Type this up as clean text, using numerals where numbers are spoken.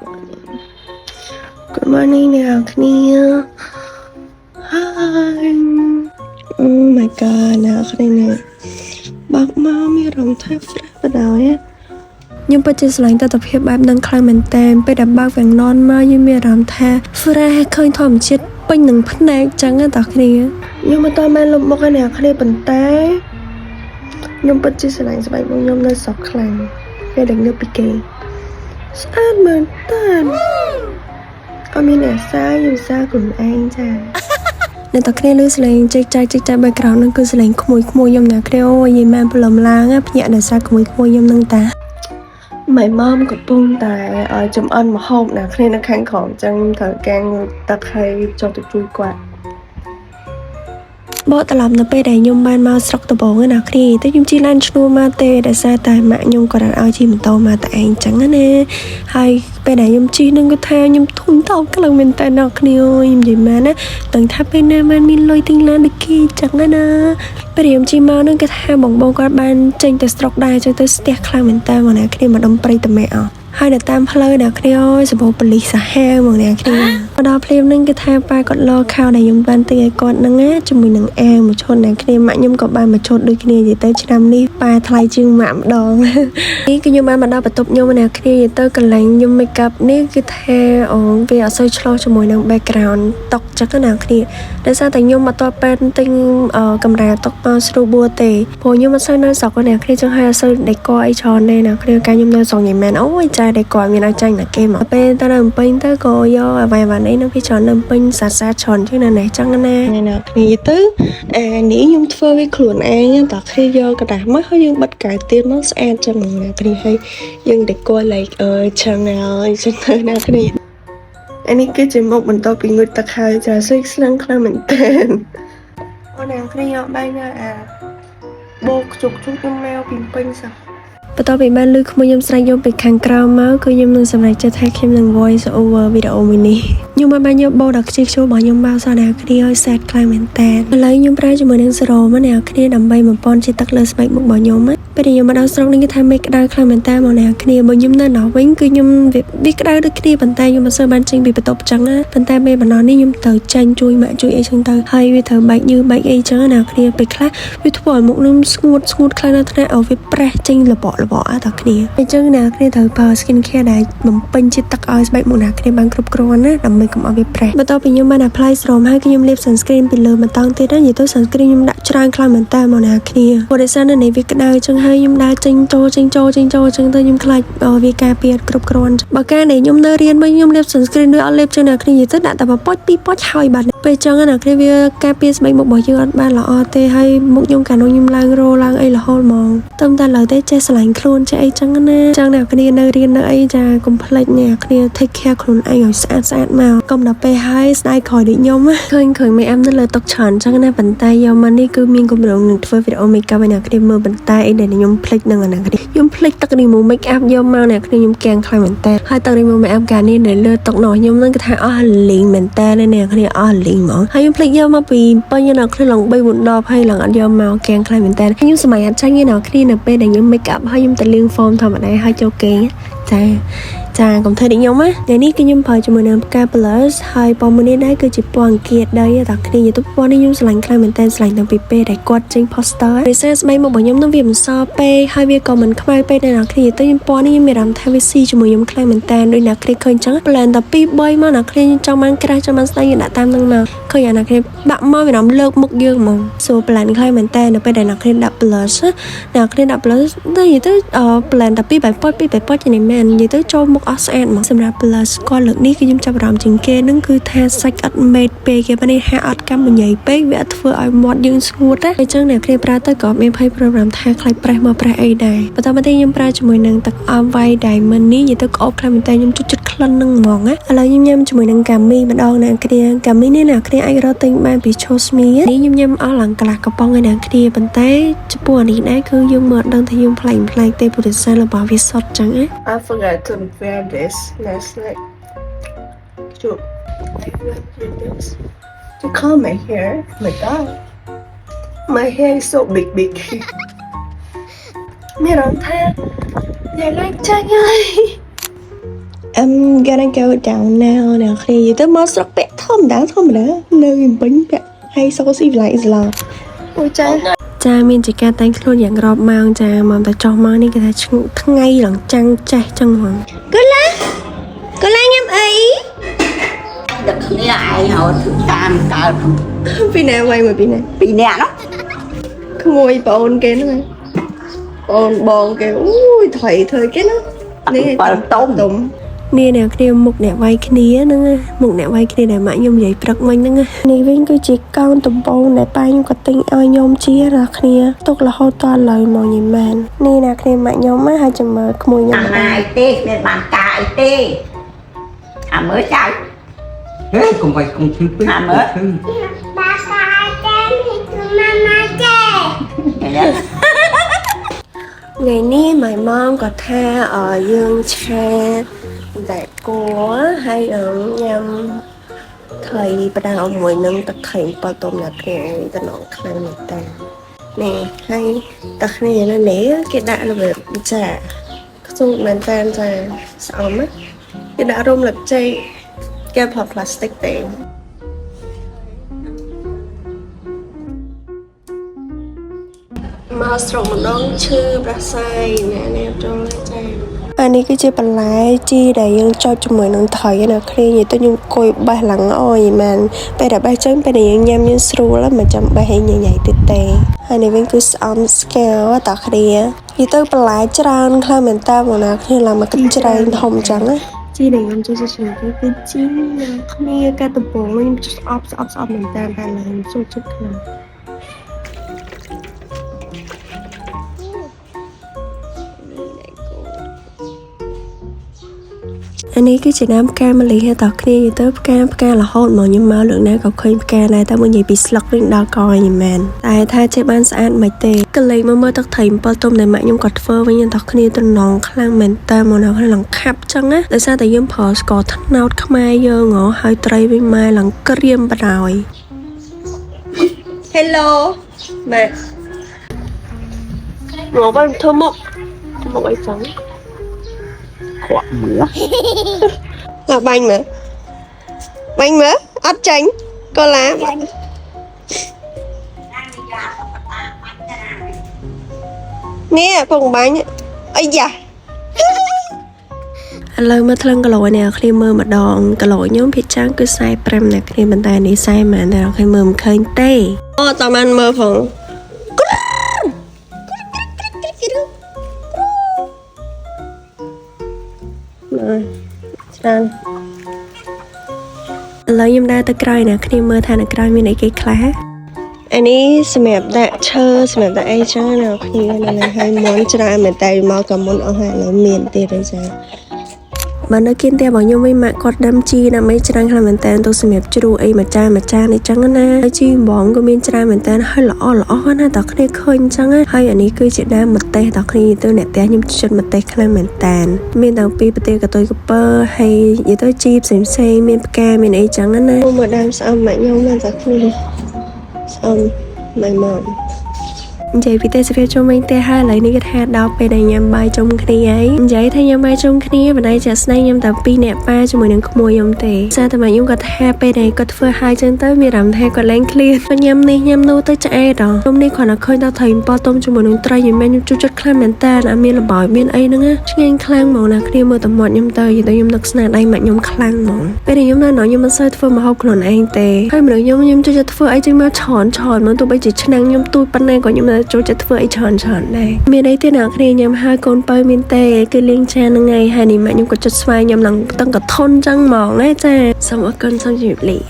Morning. Good morning អ្នកគ្នា Hi. Oh my God អ្នកគ្នានេះបើកមកមានអារម្មណ៍ថា fresh បណ្ដោយខ្ញុំពិតជាស្រឡាញ់ទស្សនភាពបែបហ្នឹងខ្លាំងមែនតើពេលដែលបើកវាំងននមកយើងមានអារម្មណ៍ថា fresh ឃើញធម្មជាតិពេញនឹងភ្នែកចឹងណាតោះគ្នាខ្ញុំមិនតបានលុបមុខឯអ្នកគ្នាប៉ុន្តែខ្ញុំពិតជាស្រឡាញ់ស្បែកមុខខ្ញុំនៅស្រុកខ្លាំងពេលដែលងើបពីគេងស្អាតមែនតើអត់មានអ្នកសាខ្ញុំសាខ្លួនឯងចា អ្នកតគ្នាលឺសលេងចេកចែកចេកចែក background ហ្នឹងគឺសលេងក្មួយក្មួយខ្ញុំណាគ្នាអូយយាយម៉ែព្រលឹមឡើងភ្ញាក់ដោយសារក្មួយក្មួយខ្ញុំហ្នឹងតា My mom កំពុងតែឲ្យចំអិនម្ហូបណាគ្នានៅខាងក្រោមអញ្ចឹងខ្ញុំត្រូវការងូតទឹកហើយចុះទៅជួយគាត់បកត្រឡប់នៅពេលដែលខ្ញុំបានមកស្រុកដំបងណាគ្នាទៅខ្ញុំជិះឡានឈ្នួលមកទេដោយសារតែម៉ាក់ខ្ញុំគាត់អត់ឲ្យជិះម៉ូតូមកតែឯងអញ្ចឹងណាហើយពេលដែលខ្ញុំជិះនឹងគាត់ថាខ្ញុំធុញថប់ខ្លាំងមែនតើអ្នកគ្នាអើយខ្ញុំនិយាយមែនណាដឹងថាពេលណាបានមានលុយទិញឡានដូចគេអញ្ចឹងណាពេលខ្ញុំជិះមកនឹងគាត់ថាបងបងគាត់បានចេញទៅស្រុកដែរចឹងទៅស្ទះខ្លាំងមែនតើមកអ្នកគ្នាមកដុំព្រៃតមេអស់ហើយនៅតាមផ្លូវអ្នកគ្នាអើយសម្បូរប៉ូលីសសាហាវមកអ្នកគ្នាមកដល់ភ្លាមនឹងគេថាប៉ាគាត់លខោដែលខ្ញុំបានទិញឲ្យគាត់ហ្នឹងណាជាមួយនឹងអាវមួយឈុតអ្នកគ្នាម៉ាក់ខ្ញុំក៏បានមួយឈុតដូចគ្នានិយាយទៅឆ្នាំនេះប៉ាថ្លៃជាងម៉ាក់ម្ដង នេះគឺខ្ញុំបានមកដល់បន្ទប់ខ្ញុំអ្នកគ្នានិយាយទៅកន្លែងខ្ញុំ make up នេះគឺថាអូវាអត់សូវឆ្លោះជាមួយនឹង background តុកចឹងណាអ្នកគ្នាដោយសារតែខ្ញុំអត់ទាន់បានទិញកម្រាលតុកមកស្រួលបួរទេព្រោះខ្ញុំអត់សូវនៅស្រុកអ្នកគ្នាចឹងហើយអត់សូវ decor អីច្រើនទេអ្នកគ្នាកាលខ្ញុំនៅស្រុកញ៉ៃមែនអូយចា decor មានឲ្យចាញ់ណាគេមកពេលទៅនៅភ្នំពេញទៅក៏យកអ្វីអ្វីនេះនៅពីច្រើននៅភ្នំពេញសាសាច្រើនជាងនៅនេះចឹងណាអ្នកគ្នាទៅអានេះខ្ញុំធ្វើវាខ្លួនឯងតើគ្នាយកក្រដាសមកហើយយើងបិទកែវទៀតមកស្អាតចឹងអ្នកគ្នាហើយយើង decor like អឺ channel អីចឹងទៅអ្នកគ្នាអានេះគឺជាមុខបន្ទាប់ពីងូតទឹកហើយចាស្អិចស្លាំងខ្លាំងមែនតើអូនអ្នកគ្នាយកបាយនៅអាបោកជុកជុកខ្ញុំមកពីពេញសោះបន្ទាប់ពីបានលឺក្មួយខ្ញុំស្រែកយកពីខាងក្រៅមកគឺខ្ញុំនឹងសម្រេចចិត្តថាខ្ញុំនឹង voice over វីដេអូមួយនេះខ្ញុំបានបានយកបោដល់ខ្ជិះខ្ជួររបស់ខ្ញុំមកសោះអ្នកគ្នាឲ្យ sad ខ្លាំងមែនតើឥឡូវខ្ញុំប្រើជាមួយនឹងសេរ៉ូមអ្នកគ្នាដើម្បីបំពន់ជាតិទឹកលើស្បែកមុខរបស់ខ្ញុំណាពេលដែលខ្ញុំមកដល់ស្រុកនេះគេថាមេឃក្តៅខ្លាំងមែនតើមកអ្នកគ្នាបើខ្ញុំនៅណោះវិញគឺខ្ញុំវាក្តៅដូចគ្នាប៉ុន្តែខ្ញុំមិនសូវបានចេញពីបន្ទប់ចឹងណាប៉ុន្តែពេលបណ្ដោះនេះខ្ញុំត្រូវចេញជួយម៉ាក់ជួយអីចឹងទៅហើយវាត្រូវបែកញើសបែកអីចឹងណាគ្នាពេលខ្លះវាធ្វើឲ្យមុខខ្ញុំស្ងួតស្ងួតខ្លាំងណាស់ថ្នាក់ឲ្យវាប្រេះចេញលបកលបកអត់ដល់គ្នាអញ្ចឹងអ្នកគ្នាត្រូវប្រើ skin care ដែលបំពេញជាតិទឹកឲ្យស្បែកមុខអ្នកគ្នាបានគ្រប់គ្រាន់ណាដើម្បីកុំឲ្យវាប្រេះបន្ទាប់ពីខ្ញុំបាន apply serum ហើយខ្ញុំលាប sunscreen ពីលើម្តងទៀតណានិយាយទៅ sunscreen ខ្ញុំដាក់ច្រើនខ្លាំងមែនតើមកអ្នកគ្នាព្រោះដោយសារនៅនេះវាក្តៅចឹងហើយខ្ញុំដើរចេញចូលចេញចូលចេញចូលចឹងទៅខ្ញុំខ្លាចវាការពារអត់គ្រប់គ្រាន់បើកាលនេះខ្ញុំនៅរៀនវិញខ្ញុំលាប sunscreen ដូចអត់លាបចឹងអ្នកគ្នានិយាយទៅដាក់តែមួយប៉ុចពីរប៉ុចហើយបាត់ពេលចឹងអ្នកគ្នាវាការពារស្បែកមុខរបស់យើងអត់បានល្អទេហើយមុខខ្ញុំកាលនោះខ្ញុំឡើងរោឡើងអីរហូតហ្មងតែតែឡើយទេចេះស្រឡាញ់ខ្លួនចេះអីចឹងណាចឹងអ្នកគ្នានៅរៀននៅអីចាកុំភ្លេចអ្នកគ្នា take care ខ្លួនឯងឲ្យស្អាតស្អាតមកកុំដល់ពេលហើយស្ដាយក្រោយដូចខ្ញុំឃើញឃើញមេអាំនៅលើតុច្រើនចឹងណាប៉ុន្តែយកមកនេះគឺមានគម្រោងនឹងធ្វើវីដេអូ make up ឲ្យអ្នកគ្នាមើលប៉ុន្តែអីដែលខ្ញុំភ្លេចនឹងអ្នកគ្នាខ្ញុំភ្លេចទឹក remove make up យកមកអ្នកគ្នាខ្ញុំកៀងខ្លាំងមែនតើហើយទឹក remove make up កាលនេះនៅលើតុនោះខ្ញុំនឹងគឺថាអស់លីងមែនតើអ្នកគ្នាអស់លីងហ្មងហើយខ្ញុំភ្លេចយកមកពីពេញអ្នកគ្នាឡើង3 4ដបហើយឡើងអត់យកមកកៀងខ្លាំងមែនតើខ្ញុំសម័យអត់ចាញ់ទេអ្នកគ្នានៅពេលដែលខ្ញុំ make up ហើយខ្ញុំទៅលាង foam ធម្មតាហើយចូលគេងចាចាកុំធ្វើដូចខ្ញុំណាថ្ងៃនេះគឺខ្ញុំប្រើជាមួយនឹងផ្កា blush ហើយពណ៌មួយនេះដែរគឺជាពណ៌អង្គាតដីតែគ្នាយទៅពណ៌នេះខ្ញុំស្រឡាញ់ខ្លាំងមែនតើស្រឡាញ់តាំងពីពេលដែលគាត់ចេញ poster ដោយសារស្បែកមុខរបស់ខ្ញុំនឹងវាមិនសពេកហើយវាក៏មិនខ្មៅពេកដែរអ្នកគ្នាទៅខ្ញុំពណ៌នេះខ្ញុំមានអារម្មណ៍ថាវាស៊ីជាមួយខ្ញុំខ្លាំងមែនតើដូចអ្នកគ្នាឃើញចឹង blend តែ2 3មកអ្នកគ្នាចង់បានក្រាស់ចង់បានស្ដើងយើងដាក់តាមនឹងមកឃើញអាអ្នកគ្នាដាក់មកវាអារម្មណ៍លើកមុខយើងហ្មង so blend ខ្លាំងមែនតើនៅពេលដែលអ្នកគ្នាដាក់ blush អ្នកគ្នាដាក់ blush ទៅនិយាយទៅ blend តែ2បែបប៉ុច2បែបប៉ុចនេះមែននិយាយទៅចូលមុខអស់ស្អាតហ្មងសម្រាប់ blush គាត់លើកនេះគឺខ្ញុំចាប់អារម្មណ៍ជាងគេនឹងគឺថាសាច់អត់មេតពេកគេបាននេះហាអត់កម្មញ៉ៃពេកវាអត់ធ្វើឲ្យមាត់យើងស្ងួតទេអញ្ចឹងអ្នកគ្នាប្រើទៅក៏មានភ័យ program ថាខ្លាចប្រេះមកប្រេះអីដែរបន្តមកទៀតខ្ញុំប្រើជាមួយនឹងទឹកអប់ White Diamond នេះនិយាយទៅក្អូបខ្លាំងមែនតើខ្ញុំជួយចិត្តក្លិននឹងហ្មងណាឥឡូវខ្ញុំញ៉ាំជាមួយនឹង gummy ម្ដងអ្នកគ្នា gummy នេះអ្នកគ្នាអាចរកទិញបានពី Chosme នេះខ្ញុំញ៉ាំអស់ឡើងកន្លះកំប៉ុងឯអ្នកគ្នាប៉ុន្តែចំពោះអានេះដែរគឺយើងមើលអត់ដឹងថាយើងប្លែកប្លែកទេព្រោះដោយសាររបស់វាសុទ្ធចឹងណា I forgot to wear this last night. To I went with this to comb my hair. My God, my hair is so big, big. មានអារម្មណ៍ថាយ៉ាងណាចាញ់ហើយ I'm gonna go down now. អ្នកគ្នានិយាយទៅមកស្រុកពាក់ធម្មតាធម្មតានៅពេញពាក់ហើយសូស៊ីវិល័យស្លាអូចាចាមានជាការតែងខ្លួនយ៉ាងរាប់ម៉ោងចាមកតែចុះមកនេះគេថាថ្ងៃឡើងចាំងចេះចឹងហ្មងកូឡាកូឡាញ៉ាំអី ដឹកគ្នាឯងរត់ធ្វើតាមកើត ពីណាវៃមួយពីណា ពីរនាក់នោះ ក្មួយប្អូនគេហ្នឹងបងបងគេអូយថៃធ្វើគេណា នេះ7តុំ តុំនេះអ្នកគ្នាមុខអ្នកវាយគ្នាហ្នឹងណាមុខអ្នកវាយគ្នាដែលម៉ាក់ខ្ញុំនិយាយព្រឹកមិញហ្នឹងណានេះវិញគឺជាកោនដំបងដែលប៉ាខ្ញុំក៏ទិញឲ្យខ្ញុំជាអ្នកគ្នាទុករហូតតឥឡូវមកញីមែននេះអ្នកគ្នាម៉ាក់ខ្ញុំណាហើយចាំមើលក្មួយខ្ញុំ អា ម្ដង ណាអីទេគ្មានបានការអីទេអាមើលចៅ ហេកុំវាយកុំឈឺពេក អាមើល ឈឺ បាសាចេននេះគឺម៉ាម៉ាចេ ថ្ងៃនេះ my mom ក៏ថាអឺយើងឆាតែគួរហើយអឺញ៉ាំត្រីផ្ដាវមួយនឹងទឹកត្រីអំពិលទុំអ្នកគ្នាតំណងខ្លាំងមែនតើនេះហើយទឹកគ្នានៅនេះគេដាក់របៀបចាខ្ជូតមែនតើចាស្អំណាគេដាក់រុំលឹកចេកគេផលផ្លាស្ទិកទេមកស្រុកម្ដងឈឺប្រសាយណែនេះចូលចាអានេះគឺជាបន្លែជីដែលយើងចុចជាមួយនឹងត្រីណាគ្នានិយាយទៅខ្ញុំអង្គុយបេះឡើងអយមែនពេលដែលបេះចឹងពេលដែលយើងញ៉ាំយើងស្រួលមិនចាំបេះឲ្យញញ៉ៃទៀតទេហើយនេះវិញគឺស្អំស្កាវតាគ្នានិយាយទៅបន្លែច្រើនខ្លាំងមែនតើមកណាគ្នាឡើងមកគិតច្រើនធំចឹងណាជីដែលខ្ញុំចូលចិត្តច្រើនគេគឺជីណាគ្នាកាដំបងខ្ញុំស្អប់ស្អប់ស្អប់មែនតើតែឡើងចូលចិត្តខ្លាំង អានេះគឺជាដើមផ្កាម្លិះតោះគ្នានិយាយទៅផ្កាផ្ការហូតមកខ្ញុំមកលើកណាក៏ឃើញផ្កាដែរតែមួយនិយាយពីស្លឹកវិញដល់កខ្ញុំមែនតែថាចេះបានស្អាតមិនទេក៏លេចមកមើលទឹកត្រីអំពិលទុំដែលម៉ាក់ខ្ញុំក៏ធ្វើវិញតោះគ្នាតំណងខ្លាំងមែនតើមកនៅឡើងខាប់ចឹងណាដោយសារតែយើងប្រើស្ករត្នោតខ្មែរយើងហ៎ហើយត្រីវិញម៉ែឡើងក្រៀមបដ ாய் Hello ម៉ែមកបានធ្វើមុខធ្វើមុខអីចឹង ខក់មើល ឡាបាញ់មើលបាញ់មើលអត់ចាញ់កូឡានេះពងបាញ់អីយ៉ាឥឡូវមកថ្លឹងគីឡូអ្នកគ្នាមើលម្ដងគីឡូខ្ញុំភាគច្រើនគឺ45អ្នកគ្នាប៉ុន្តែនេះ40ហ្មងតែអ្នកគ្នាមើលមិនឃើញទេអូតបានមើលផងណែច្រើន ឥឡូវខ្ញុំដើរទៅក្រោយណាគ្នាមើលថានៅក្រោយមានអីគេខ្លះអានេះសម្រាប់ដាក់ឈើសម្រាប់ដាក់អីចឹងណាគ្នាហ្នឹងហើយមុនច្រើនមែនតើមកក៏មុនអស់ហើយឥឡូវមានទៀតហើយចាបើនៅគៀនផ្ទះរបស់ខ្ញុំវិញម៉ាក់គាត់ដាំជីដើម្បីច្រើនខ្លាំងមែនតើទៅសម្រាប់ជ្រូកអីមួយចានមួយចានអីចឹងណាហើយជីហ្មងក៏មានច្រើនមែនតើហើយល្អល្អណាស់តើគ្នាឃើញចឹងណាហើយអានេះគឺជាដើមម្ទេសតើគ្នាទៅអ្នកផ្ទះខ្ញុំចិត្តម្ទេសខ្លាំងមែនតើមានតាំងពីប្រទេសកតុយកពើហើយនិយាយទៅជីផ្សេងផ្សេងៗមានផ្កាមានអីចឹងណាមើលដើមស្អំម៉ាក់ខ្ញុំណាតើគ្នាស្អំ my mom និយាយពីទេសភាពជុំវិញផ្ទះហើយឥឡូវនេះគេថាដល់ពេលដែលញ៉ាំបាយជុំគ្នាហើយនិយាយថាញ៉ាំបាយជុំគ្នាមិនដែលជាស្នេហ៍ញ៉ាំតែពីរនាក់ប៉ាជាមួយនឹងក្មួយខ្ញុំទេសារតែមកខ្ញុំគាត់ថាពេលដែលគាត់ធ្វើហើយចឹងទៅមានអារម្មណ៍ថាគាត់លែងឃ្លានគាត់ញ៉ាំនេះញ៉ាំនោះទៅឆ្អែតដល់ខ្ញុំនេះគ្រាន់តែឃើញដល់ត្រីអំប៉ទុំជាមួយនឹងត្រីយីមែនខ្ញុំជួយចិត្តខ្លាំងមែនតើអត់មានលបាយមានអីហ្នឹងណាឆ្ងាញ់ខ្លាំងហ្មងណាគ្នាមើលតែមាត់ខ្ញុំទៅយទៅខ្ញុំនឹកស្នាដៃម៉ាក់ខ្ញុំខ្លាំងហ្មងពេលដែលខ្ញុំនៅណោះខ្ញុំមិនសូវធ្វើម្ហូបខ្លួនឯងទេហើយមនុស្សខ្ញុំខ្ញុំចូលចិត្តធ្វើអីចឹងមកច្រើនច្រើនមកទោះបីជាឆ្នាំងខ្ញុំទូចប៉ុណ្ណាក៏ខ្ញុំនៅចូលចិត្តធ្វើអីច្រើនច្រើនដែរមានអីទេអ្នកគ្នាញ៉ាំហើយកូនបើមានទេគឺលាងចានហ្នឹងហើយហើយនេះម៉ាក់ខ្ញុំក៏ចិត្តស្វែងខ្ញុំឡើងតឹងកធន់ចឹងហ្មងណាចាសូមអរគុណសូមជម្រាបលា។